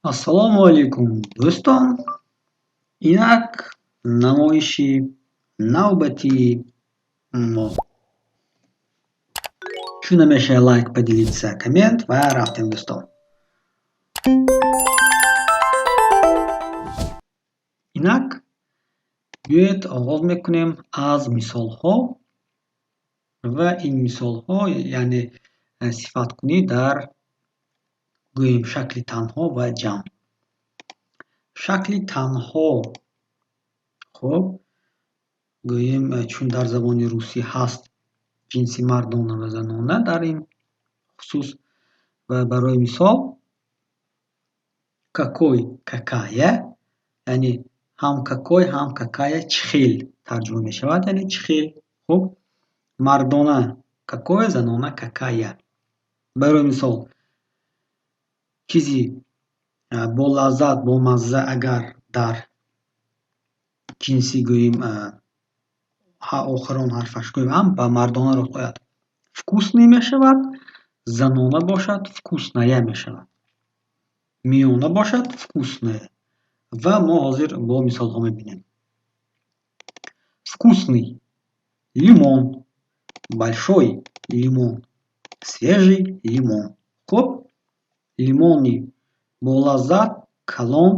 Ассалому алайкум, дӯстон! Инак намоиши навбатии мо. Чун ҳамеша, лайк, поделиться, коммент ва рафтем, дӯстон. Инак биёед, оғоз мекунем аз мисолҳо ва ин мисолҳо, яъне сифаткунӣ дар, гӯем, шакли танҳо ва ҷамъ. Шакли танҳо, хуб, гӯем, чун дар забони русӣ ҳаст ҷинси мардона ва занона дар ин хусус ва барои мисол какой, какая, яъне ҳам какой, ҳам какая чӣ хел тарҷума мешавад, яъне чӣ хел. Хуб, мардона какой, занона какая. Барои мисол, чизи болаззат, бомазза агар дар ҷинси, гӯем, охирон ҳарфаш, гӯем, ам ба мардона рост ояд, вкусный мешавад, занона бошад, вкусная мешавад, миёна бошад, вкусное. Ва мо ҳозир бо мисолҳо мебинем. Вкусный лимон, большой лимон, свежий лимон. Хуб, лимони болаззат, калон,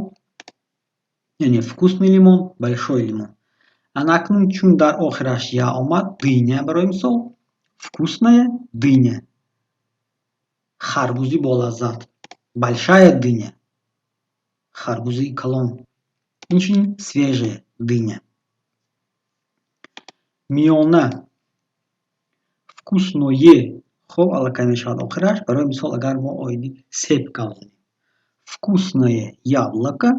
яъне вкусный лимон, большой лимон. Ана акнун, чун дар охираш я омад, дыня, барои мисол, вкусная дыня, харбузи болаззат, большая дыня, харбузи калон, инчунин свежая дыня. Миёна вкусное, хуб, аллакай мешавад охираш. Барои мисол, агар мо оиди себ гап занем: вкусное яблоко,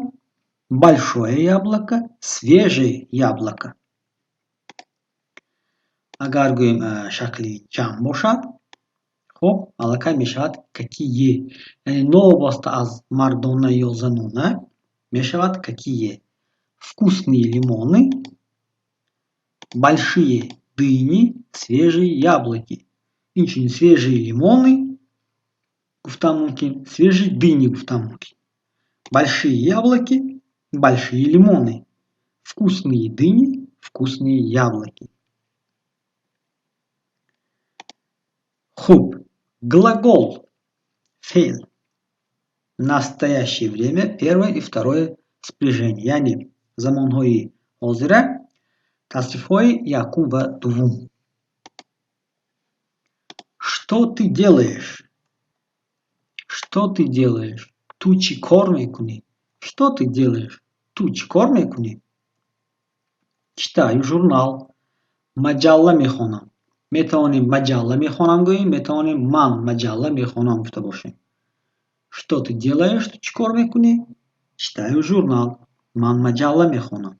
большое яблоко, свежее яблоко. Агар, гӯем, шакли ҷамъ бошад, хуб, аллакай мешавад какие, яъне новобаста аз мардона ё занона мешавад какие: вкусные лимоны, большие дыни, свежие яблоки. Инчунин свежие лимоны гуфтан мумкин, свежие дыни гуфтан мумкин, большие яблоки, большие лимоны, вкусные дыни, вкусные яблоки. Хуб, глагол, феъл, настоящее время, первое и второе спряжение, яъне замонҳои ҳозира, тасрифҳои якум ва дуввум. Что ты делаешь? Что ты делаешь? Ту чӣ кор мекунӣ? Что ты делаешь? Ту чӣ кор мекунӣ? Читаю журнал. Маҷалла мехонам. Метавонем маҷалла мехонам гӯем, метавонем ман маҷалла мехонам гуфта бошем. Что ты делаешь? Ту чӣ кор мекунӣ? Читаю журнал. Ман маҷалла мехонам.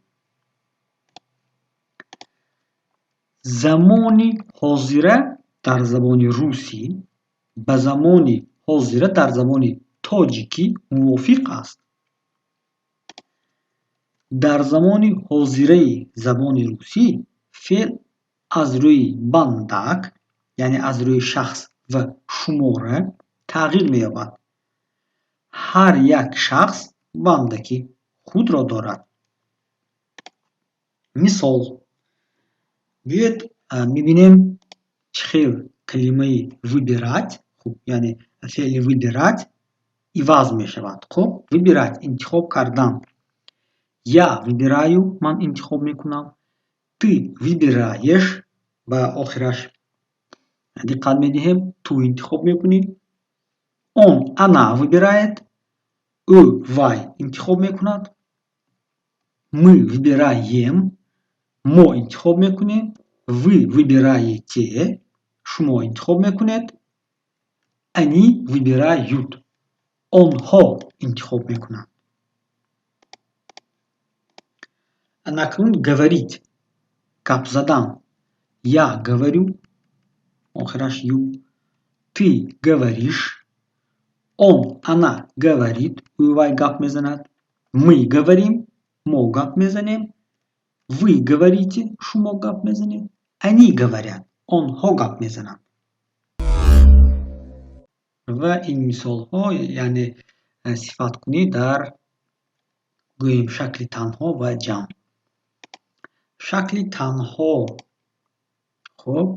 Замони ҳозира дар забони русӣ ба замони ҳозира дар забони тоҷикӣ мувофиқ аст. Дар замони ҳозираи забони русӣ феъл аз рӯи бандак, яъне аз рӯи шахс ва шумора тағйир меёбад. Ҳар як шахс бандаки худро дорад. Мисол, биёед, мебинем, чӣ хел калимаи выбирать, хуб, яъне феъли выбирать иваз мешавад. Хуб, выбирать — интихоб кардан. Я выбираю — ман интихоб мекунам, ты выбираешь, ба охираш диққат медиҳем, ту интихоб мекунӣ, он, она выбирает, ӯ, вай интихоб мекунад, мы выбираем, мо интихоб мекунем, вы выбираете, шумо интихоб мекунед, они выбирают, онҳо интихоб мекунанд. Акнун говорить, гап задан. Я говорю, охираш ю, ты говоришь, он, она говорит, ӯ, вай гап мезанад, мы говорим, мо гап мезанем, вы говорите, шумо гап мезанед, они говорят, онҳо гап мезананд. Ва ин мисолҳо, яъне Сифаткунӣ дар, гӯем, шакли танҳо ва ҷамъ. Шакли танҳо, хуб,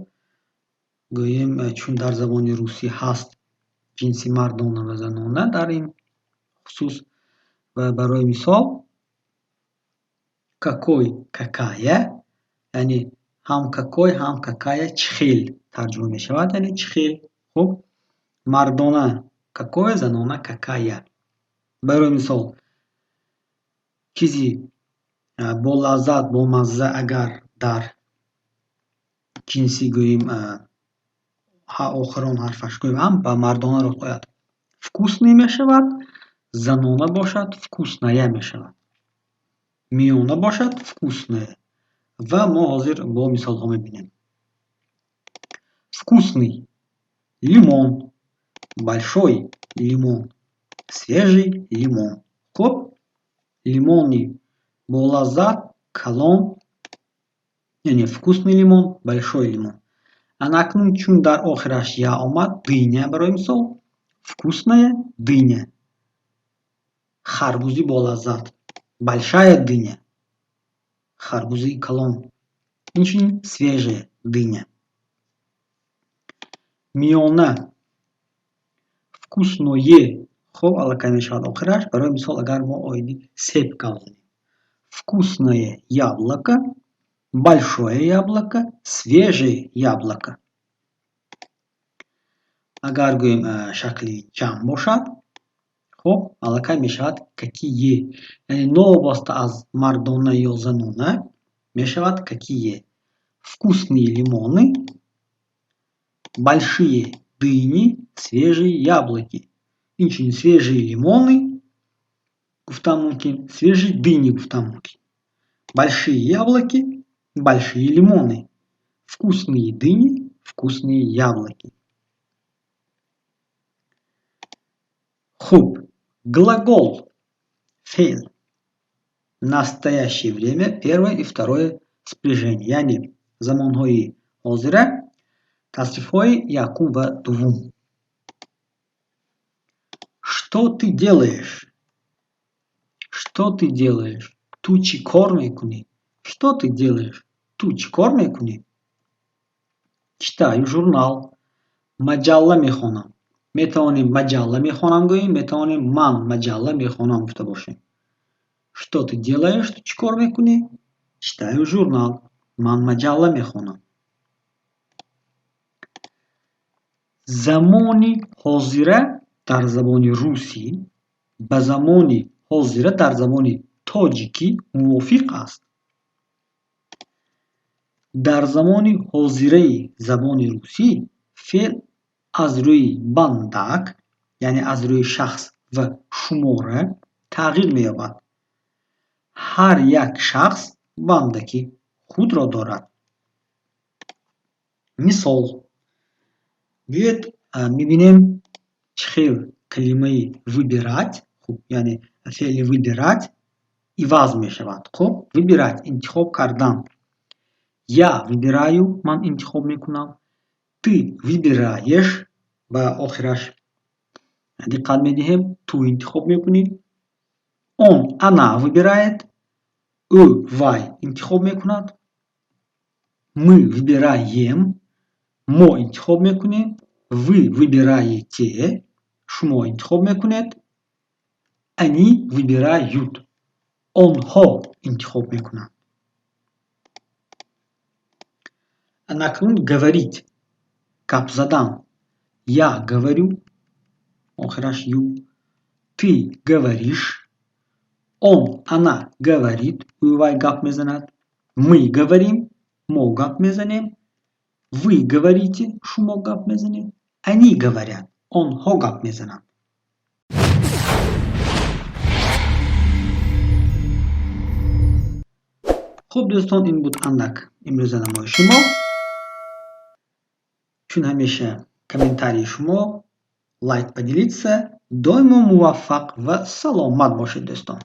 гӯем, чун дар забони русӣ ҳаст ҷинси мардона ва занона дар ин хусус, ва барои мисол какой, какая, яъне ҳам какой, ҳам какая чӣ хел тарҷума мешавад, яъне чӣ хел. Хуб, мардона какой, занона какая. Барои мисол, чизи болаззат, бомазза агар дар ҷинси, гӯем, охирон ҳарфаш, гӯем, ам ба мардона рост ояд, вкусный мешавад, занона бошад, вкусная мешавад, миёна бошад, вкусное. Ва мо ҳозир бо мисолҳо мебинем. Вкусный лимон, большой лимон, свежий лимон. Хуб, лимони болаззат, калон, яъне вкусный лимон, большой лимон. Ана акнун, чун дар охираш я омад, дыня, барои мисол, вкусная дыня, харбузи болаззат, большая дыня, харбузи калон, инчунин свежая дыня. Миёна вкусное, хуб, аллакай мешавад охираш. Барои мисол, агар мо оиди себ гап занем: вкусное яблоко, большое яблоко, свежее яблоко. Агар, гӯем, шакли ҷамъ бошад, хуб, аллакай мешавад какие, яъне новобаста аз мардона ё занона мешавад какие. Вкусные лимоны, большие дыни, свежие яблоки. Инчунин свежие лимоны гуфтан мумкин, свежие дыни гуфтан мумкин, большие яблоки, большие лимоны, вкусные дыни, вкусные яблоки. Хуб, глагол, феъл. Настоящее время, первое и второе спряжение, яъне замонҳои ҳозира, тасрифҳои якум ва дуввум. Что ты делаешь? Что ты делаешь? Ту чӣ кор мекунӣ? Что ты делаешь? Ту чӣ кор мекунӣ? Читаю журнал. Маҷалла мехонам. Метавонем маҷалла мехонам гӯем, метавонем ман маҷалла мехонам гуфта бошем. Что ты делаешь? Ту чӣ кор мекунӣ? Читаю журнал. Ман маҷалла мехонам. Замони ҳозира дар забони русӣ ба замони ҳозира дар забони тоҷикӣ мувофиқ аст. Дар замони ҳозираи забони русӣ феъл аз рӯи бандак, яъне аз рӯи шахс ва шумора тағйир меёбад. Ҳар як шахс бандаки худро дорад. Мисол, биёед, мебинем, чӣ хел калимаи выбирать, хуб, яъне феъли выбирать иваз мешавад. Хуб, выбирать — интихоб кардан. Я выбираю — ман интихоб мекунам, ты выбираешь, ба охираш диққат медиҳем, ту интихоб мекунӣ, он, она выбирает, ӯ, вай интихоб мекунад, мы выбираем, мо интихоб мекунем, вы выбираете, шумо интихоб мекунед, они выбирают, онҳо интихоб мекунанд. Акнун говорить, гап задан. Я говорю, охираш ю, ты говоришь, он, она говорит, ӯ, вай гап мезанад, мы говорим, мо гап мезанем, вы говорите, шумо гап мезанед, они говорят, онҳо гап мезананд. Хуб, дӯстон, ин буд андак имрӯза намоиши мо. Чун ҳамеша, комментарии шумо, лайк, поделиться. Доимо муваффақ ва саломат бошед, дӯстон.